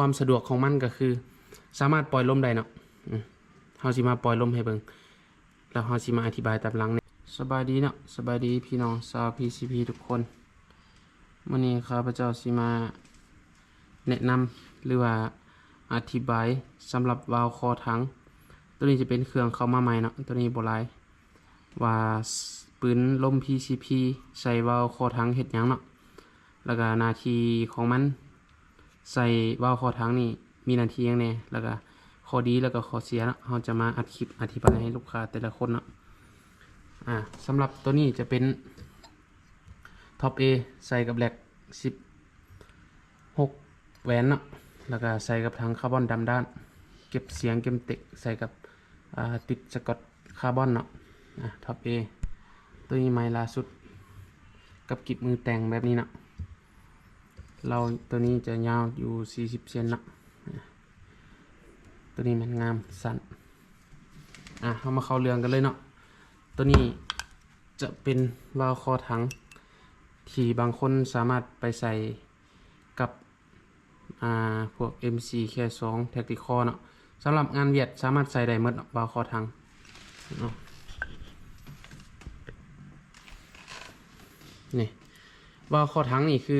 ຄວາມສະດວກຂອງມັນກໍຄືສາມາດປ່ອຍລົມໄດ້ເນາະ. ອືມ ເຮົາຊິມາປ່ອຍລົມໃຫ້ເບິ່ງ ແລ້ວເຮົາຊິມາອະທິບາຍຕາມຫຼັງນີ້. ສະບາຍດີເນາະ, ສະບາຍດີພີ່ນ້ອງຊາວ ພີຊີພີ ທຸກຄົນ. ມື້ນີ້ຂ້າພະເຈົ້າຊິມາແນະນຳ ຫຼືວ່າອະທິບາຍສຳລັບວາວຄໍຖັງ. ໂຕນີ້ຈະເປັນເຄື່ອງເຂົ້າມາໃໝ່ເນາະ, ໂຕນີ້ບໍ່ຫຼາຍ ວ່າປືນລົມ ພີຊີພີ ໃສ່ວາວຄໍຖັງເຮັດຫຍັງເນາະ, ແລ້ວກະໜ້າທີ່ຂອງມັນ ໃສ່ວາວຄໍຖັງນີ້ມີໜ້າທີ່ຫຍັງແດ່ ແລ້ວກະຂໍ້ດີ ແລ້ວກະຂໍ້ເສຍເນາະ. ເຮົາຈະມາອັດຄລິບອະທິບາຍໃຫ້ລູກຄ້າແຕ່ລະຄົນເນາະ. ອາ ສຳລັບໂຕນີ້ຈະເປັນທັອບເອ ໃສ່ກັບແລັກສິບຫົກແຫວນເນາະ, ແລ້ວກະໃສ່ກັບຖັງຄາບອນດຳດ້ານ ເກັບສຽງເກັບເຕັກ ໃສ່ກັບ ອາ ຕິດສະກອດຄາບອນເນາະ. ອາ ທັອບເອ ໂຕນີ້ໃໝ່ລ່າສຸດ ກັບກິບມືແຕ່ງແບບນີ້ເນາະ. ລາວໂຕນີ້ຈະຍາວຢູ່ສີ່ສິບເຊັນເນາະ. ອາ ໂຕນີ້ແມ່ນງາມ ສັ້ນ. ອາ ເຮົາມາເຂົ້າເລື່ອງກັນເລີຍເນາະ. ໂຕນີ້ຈະເປັນວາວຄໍຖັງທີ່ບາງຄົນສາມາດໄປໃສ່ກັບ ອາ ພວກເອັມຊີ ແຄສອງ ແທັກຕິຄໍເນາະ. ສຳລັບງານວຽດສາມາດໃສ່ໄດ້ໝົດເນາະ ວາວຄໍຖັງເນາະ. ນີ້ ວາວຄໍຖັງນີ້ຄື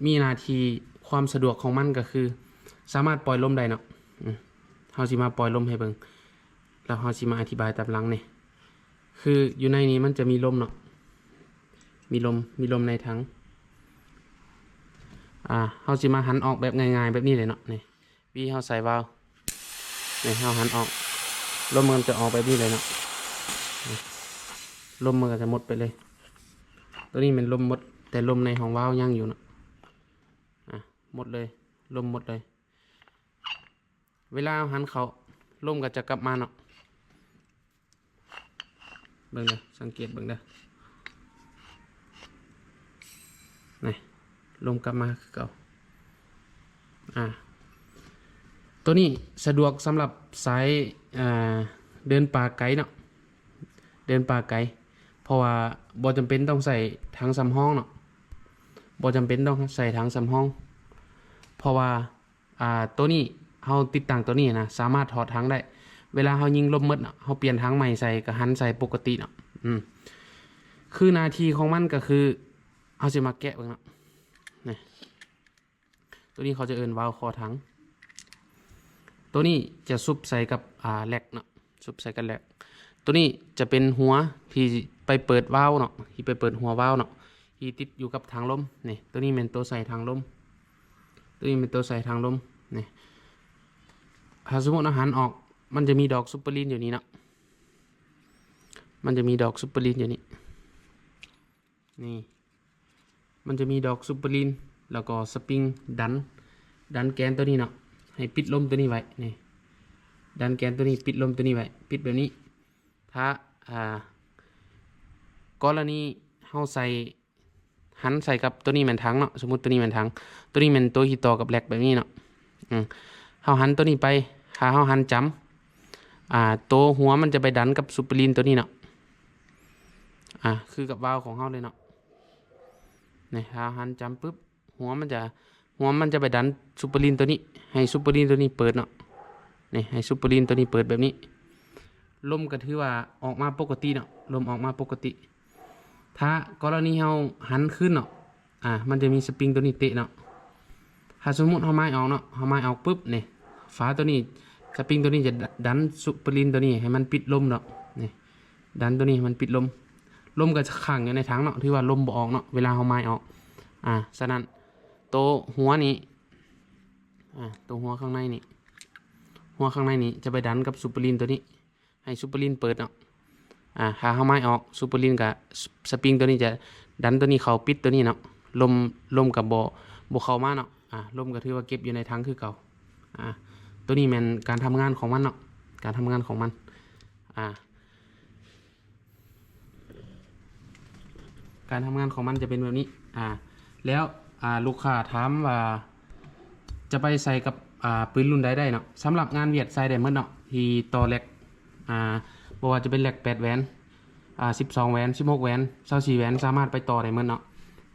ມີໜ້າທີ່ ຄວາມສະດວກຂອງມັນກໍຄືສາມາດປ່ອຍລົມໄດ້ເນາະ. ອືມ ເຮົາຊິມາປ່ອຍລົມໃຫ້ເບິ່ງ ແລ້ວເຮົາຊິມາອະທິບາຍຕາມຫຼັງນີ້. ຄືຢູ່ໃນນີ້ມັນຈະມີລົມເນາະ, ມີລົມ ມີລົມໃນຖັງ. ອາ ເຮົາຊິມາຫັນອອກແບບງ່າຍໆແບບນີ້ເລີຍເນາະ. ນີ້ ວີເຮົາໃສ່ວາວ ນີ້ ເຮົາຫັນອອກ ລົມມັນຈະອອກແບບນີ້ເລີຍເນາະ. ນີ້ ລົມມັນກໍຈະໝົດໄປເລີຍ. ໂຕນີ້ແມ່ນລົມໝົດ ແຕ່ລົມໃນຫ້ອງວາວຍັງຢູ່ເນາະ. ອາ ໝົດເລີຍ ລົມໝົດເລີຍ. ເວລາເຮົາຫັນເຂົ້າ ລົມກໍຈະກັບມາເນາະ. ເບິ່ງເດີ ສັງເກດເບິ່ງເດີ ນີ້ ລົມກັບມາຄືເກົ່າ. ອາ ໂຕນີ້ສະດວກສຳລັບສາຍ ອາ ເດີນປ່າໄກເນາະ, ເດີນປ່າໄກ ເພາະວ່າບໍ່ຈຳເປັນຕ້ອງໃສ່ຖັງສຳຮອງເນາະ, ບໍ່ຈຳເປັນຕ້ອງໃສ່ຖັງສຳຮອງ ເພາະວ່າ ອາ ໂຕນີ້ເຮົາຕິດຕັ້ງໂຕນີ້ນະ ສາມາດຖອດຖັງໄດ້. ເວລາເຮົາຍິງລົມໝົດເນາະ ເຮົາປ່ຽນຖັງໃໝ່ໃສ່ ກໍຫັນໃສ່ປົກກະຕິເນາະ. ອືມ ຄືໜ້າທີ່ຂອງມັນກໍຄື ເຮົາຊິມາແກະເບິ່ງເນາະ. ນີ້ ໂຕນີ້ເຂົາຈະເອີ້ນວາວຄໍຖັງ. ໂຕນີ້ຈະຊຸບໃສ່ກັບ ອາ ແລັກເນາະ. ຊຸບໃສ່ກັບແລັກ. ໂຕນີ້ຈະເປັນຫົວທີ່ໄປເປີດວາວເນາະ, ທີ່ໄປເປີດຫົວວາວເນາະ, ທີ່ຕິດຢູ່ກັບຖັງລົມ. ນີ້ ໂຕນີ້ແມ່ນໂຕໃສ່ຖັງລົມ, ໂຕນີ້ແມ່ນໂຕໃສ່ຖັງລົມ. ນີ້ ຖ້າສົມມຸດເຮົາຫັນອອກ ມັນຈະມີດອກຊຸບເປີລີນຢູ່ນີ້ເນາະ, ມັນຈະມີດອກຊຸບເປີລີນຢູ່ນີ້. ນີ້ ມັນຈະມີດອກຊຸບເປີລີນ ແລ້ວກໍສະປຣິງດັນ ດັນແກນໂຕນີ້ເນາະ ໃຫ້ປິດລົມໂຕນີ້ໄວ້. ນີ້ ດັນແກນໂຕນີ້ ປິດລົມໂຕນີ້ໄວ້ ປິດແບບນີ້. ຖ້າ ອາ ກໍລະນີເຮົາໃສ່ ຫັນໃສ່ກັບໂຕນີ້ແມ່ນຖັງເນາະ, ສົມມຸດໂຕນີ້ແມ່ນຖັງ ໂຕນີ້ແມ່ນໂຕທີ່ຕໍ່ກັບແລັກແບບນີ້ເນາະ. ອືມ ເຮົາຫັນໂຕນີ້ໄປ ຖ້າເຮົາຫັນຈຳ ອາ ໂຕຫົວມັນຈະໄປດັນກັບຊຸບເປີລີນໂຕນີ້ເນາະ. ອາ ຄືກັບວາວຂອງເຮົາເລີຍເນາະ. ນີ້ ຖ້າເຮົາຫັນຈຳປຶບ ຫົວມັນຈະ ຫົວມັນຈະໄປດັນຊຸບເປີລີນໂຕນີ້ ໃຫ້ຊຸບເປີລີນໂຕນີ້ເປີດເນາະ. ນີ້ ໃຫ້ຊຸບເປີລີນໂຕນີ້ເປີດແບບນີ້ ລົມກໍຖືວ່າອອກມາປົກກະຕິເນາະ, ລົມອອກມາປົກກະຕິ. ຖ້າກໍລະນີເຮົາຫັນຄືນເນາະ ອາ ມັນຈະມີສະປຣິງໂຕນີ້ເຕະເນາະ. ຖ້າສົມມຸດເຮົາໝາຍອອກເນາະ, ເຮົາໝາຍອອກປຶບ ນີ້ ຝາໂຕນີ້ ສະປຣິງໂຕນີ້ຈະດັນຊຸບເປີລີນໂຕນີ້ໃຫ້ມັນປິດລົມເນາະ. ນີ້ ດັນໂຕນີ້ໃຫ້ມັນປິດລົມ, ລົມກໍຈະຄ້າງຢູ່ໃນຖັງເນາະ, ຖືວ່າລົມບໍ່ອອກເນາະ ເວລາເຮົາໝາຍອອກ. ອາ ສະນັ້ນ ໂຕຫົວນີ້ ອາ ໂຕຫົວຂ້າງໃນນີ້ ຫົວຂ້າງໃນນີ້ຈະໄປດັນກັບຊຸບເປີລີນໂຕນີ້ ໃຫ້ຊຸບເປີລີນເປີດເນາະ. ອາ ຖ້າເຮົາໝາຍອອກ ຊຸບເປີລີນກະ ສະປຣິງໂຕນີ້ຈະດັນໂຕນີ້ເຂົ້າປິດໂຕນີ້ເນາະ, ລົມ ລົມກະບໍ່ ບໍ່ເຂົ້າມາເນາະ. ອາ ລົມກະຖືວ່າເກັບຢູ່ໃນຖັງຄືເກົ່າ. ອາ ໂຕນີ້ແມ່ນການທຳງານຂອງມັນເນາະ, ການທຳງານຂອງມັນ. ອາ ການທຳງານຂອງມັນຈະເປັນແບບນີ້. ອາ ແລ້ວ ອາ ລູກຄ້າຖາມວ່າຈະໄປໃສ່ກັບ ອາ ປືນລຸ້ນໃດໄດ້ເນາະ. ສຳລັບງານວຽດໃສ່ໄດ້ໝົດເນາະ ທີ່ຕໍ່ແລັກ. ອາ ບໍ່ວ່າຈະເປັນແລັກແປດແຫວນ ອາ ສິບສອງແຫວນ ສິບຫົກແຫວນ ຊາວສີ່ແຫວນ ສາມາດໄປຕໍ່ໄດ້ໝົດເນາະ.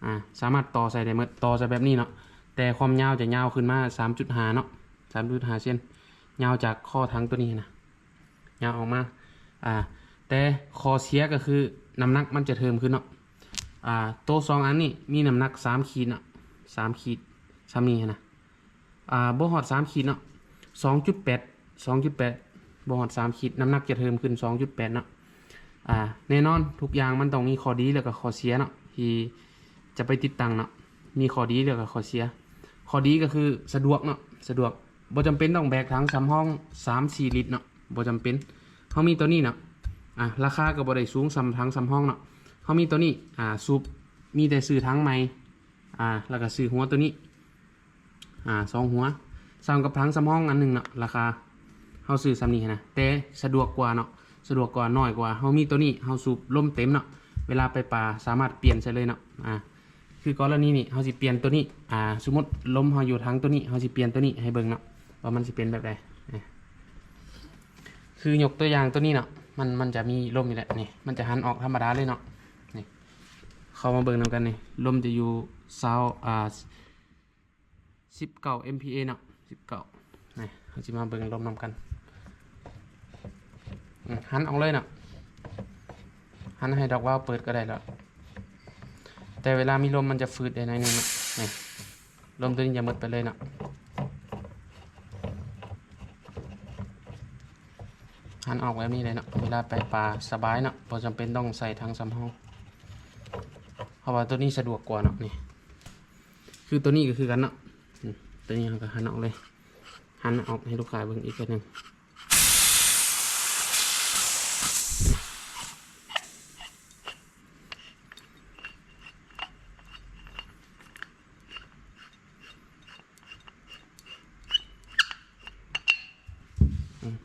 ອາ ສາມາດຕໍ່ໃສ່ໄດ້ໝົດ, ຕໍ່ໃສ່ແບບນີ້ເນາະ. ແ ແຕ່ຄວາມຍາວຈະຍາວຂຶ້ນມາສາມຈຸດຫ້າເນາະ ສາມຈຸດຫ້າເຊັນ ຍາວຈາກຂໍ້ຖັງໂຕນີ້ນະ ຍາວອອກມາ ອ່າ ແຕ່ຂໍ້ເສຍກໍຄືນ້ຳໜັກມັນຈະເພີ່ມຂຶ້ນເນາະ ອ່າ ໂຕສອງອັນນີ້ມີນ້ຳໜັກສາມຂີດເນາະ ສາມຂີດ ສ່ຳນີ້ນະ ອ່າ ບໍ່ຮອດສາມຂີດເນາະ ສອງຈຸດແປດ ສອງຈຸດແປດ ບໍ່ຮອດສາມຂີດ ນ້ຳໜັກຈະເພີ່ມຂຶ້ນສອງຈຸດແປດເນາະ ອ່າ ແນ່ນອນທຸກຢ່າງມັນຕ້ອງມີຂໍ້ດີ ແລ້ວກໍຂໍ້ເສຍເນາະ ທີ່ຈະໄປຕິດຕັ້ງເນາະ ມີຂໍ້ດີ ແລ້ວກໍຂໍ້ເສຍ. ຂໍ້ດີກໍຄືສະດວກເນາະ ສະດວກ ບໍ່ຈຳເປັນຕ້ອງແບກຖັງສຳຮອງສາມສີ່ລິດເນາະ ບໍ່ຈຳເປັນ. ເຮົາມີໂຕນີ້ເນາະ ອ່າ ລາຄາກໍບໍ່ໄດ້ສູງສ່ຳຖັງສຳຮອງເນາະ ເຮົາມີໂຕນີ້ ອ່າ ສູບ ມີແຕ່ຊື້ຖັງໃໝ່ ອ່າ ແລ້ວກໍຊື້ຫົວໂຕນີ້ ອ່າ ສອງຫົວ ສ່ຳກັບຖັງສຳຮອງອັນໜຶ່ງເນາະ ລາຄາເຮົາຊື້ສ່ຳນີ້ນະ ແຕ່ສະດວກກວ່າເນາະ ສະດວກກວ່າ ໜ້ອຍກວ່າ ເຮົາມີໂຕນີ້ ເຮົາສູບລົມເຕັມເນາະ ເວລາໄປປ່າສາມາດປ່ຽນໃສ່ເລີຍເນາະ ອ່າ ຄືກໍລະນີນີ້ ເຮົາຊິປ່ຽນໂຕນີ້ ອ່າ ສົມມຸດລົມເຮົາຢູ່ຖັງໂຕນີ້ ເຮົາຊິປ່ຽນໂຕນີ້ໃຫ້ເບິ່ງເນາະ ວ່າມັນຊິເປັນແບບໃດ. ອ່າ ຄືຍົກຕົວຢ່າງໂຕນີ້ເນາະ ມັນ ມັນຈະມີລົມນີ້ແຫຼະ ນີ້ ມັນຈະຫັນອອກທຳມະດາເລີຍເນາະ ນີ້ ເຂົ້າມາເບິ່ງນຳກັນນີ້ ລົມຈະຢູ່ຊາວ ອ່າ ສິບເກົ້າ ເອັມພີເອ ເນາະ ສິບເກົ້າ ນີ້ ເຮົາຊິມາເບິ່ງລົມນຳກັນ ອືມ ຫັນອອກເລີຍເນາະ ຫັນໃຫ້ດອກວາວເປີດກໍໄດ້ແລ້ວ ແຕ່ເວລາມີລົມມັນຈະຝືດໄດ້ໜ້ອຍໜຶ່ງເນາະ ນີ້ ລົມໂຕນີ້ຈະໝົດໄປເລີຍເນາະ ຫັນອອກແບບນີ້ເລີຍເນາະ ເວລາໄປປ່າສະບາຍເນາະ ບໍ່ຈຳເປັນຕ້ອງໃສ່ຖັງສຳຮອງ ເພາະວ່າໂຕນີ້ສະດວກກວ່າເນາະ ນີ້ ຄືໂຕນີ້ກໍຄືກັນເນາະ ອືມ ໂຕນີ້ເຮົາກໍຫັນອອກເລີຍ ຫັນອອກໃຫ້ລູກຄ້າເບິ່ງອີກເທື່ອໜຶ່ງ ອືມ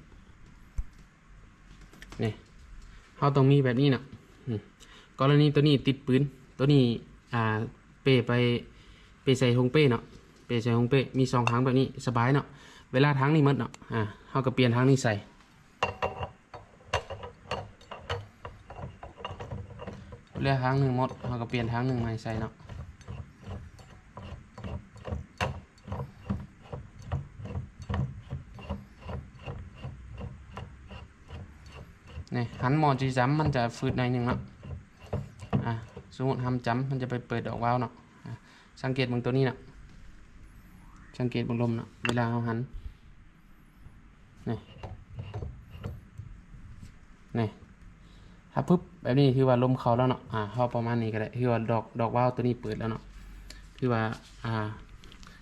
ນີ້ ເຮົາຕ້ອງມີແບບນີ້ນະ ອືມ ກໍລະນີໂຕນີ້ຕິດປືນ ໂຕນີ້ ອ່າ ເປ້ໄປ ເປ້ໃສ່ຖົງເປ້ເນາະ ເປ້ໃສ່ຖົງເປ້ ມີສອງຖັງແບບນີ້ ສະບາຍເນາະ ເວລາຖັງນີ້ໝົດເນາະ ອ່າ ເຮົາກໍປ່ຽນຖັງນີ້ໃສ່ ເວລາຖັງໜຶ່ງໝົດ ເຮົາກໍປ່ຽນຖັງໜຶ່ງໃໝ່ໃສ່ເນາະ ນີ້ ຫັນໝໍ້ຈີຈຳ ມັນຈະຝືດໜ້ອຍໜຶ່ງເນາະ ອ່າ ສົມມຸດຫຳຈຳ ມັນຈະໄປເປີດດອກວາວເນາະ ອ່າ ສັງເກດເບິ່ງໂຕນີ້ເນາະ ສັງເກດເບິ່ງລົມເນາະ ເວລາເຮົາຫັນ ນີ້ ນີ້ ຖ້າປຶບແບບນີ້ ຄືວ່າລົມເຂົ້າແລ້ວເນາະ ອ່າ ເຮົາປະມານນີ້ກໍໄດ້ ຄືວ່າດອກ ດອກວາວໂຕນີ້ເປີດແລ້ວເນາະ ຄືວ່າ ອ່າ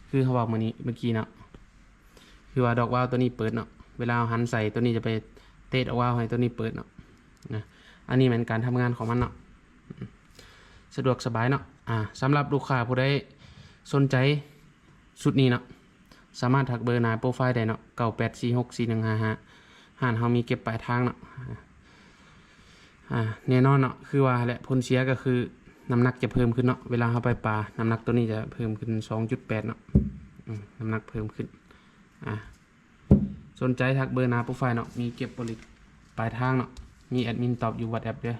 ຄືເຮົາເວົ້າມື້ນີ້ ເມື່ອກີ້ເນາະ ຄືວ່າດອກວາວໂຕນີ້ເປີດເນາະ ເວລາເຮົາຫັນໃສ່ ໂຕນີ້ຈະໄປເຕະດອກວາວໃຫ້ໂຕນີ້ເປີດເນາະ ນະ ອັນນີ້ແມ່ນການທຳງານຂອງມັນເນາະ ສະດວກສະບາຍເນາະ ອ່າ ສຳລັບລູກຄ້າຜູ້ໃດສົນໃຈຊຸດນີ້ເນາະ ສາມາດທັກເບີໜ້າໂປຣໄຟໄດ້ເນາະ ເກົ້າແປດສີ່ຫົກສີ່ໜຶ່ງຫ້າຫ້າ ຮ້ານເຮົາມີເກັບປາຍທາງເນາະ ອ່າ ແນ່ນອນເນາະ ຄືວ່າແຫຼະ ຜົນເສຍກໍຄືນ້ຳໜັກຈະເພີ່ມຂຶ້ນເນາະ ເວລາເຮົາໄປປ່າ ນ້ຳໜັກໂຕນີ້ຈະເພີ່ມຂຶ້ນສອງຈຸດແປດເນາະ ອືມ ນ້ຳໜັກເພີ່ມຂຶ້ນ ອ່າ ສົນໃຈທັກເບີໜ້າໂປຣໄຟເນາະ ມີເກັບບໍລິດປາຍທາງເນາະ ມີແອດມິນຕອບຢູ່ WhatsApp ເດີ້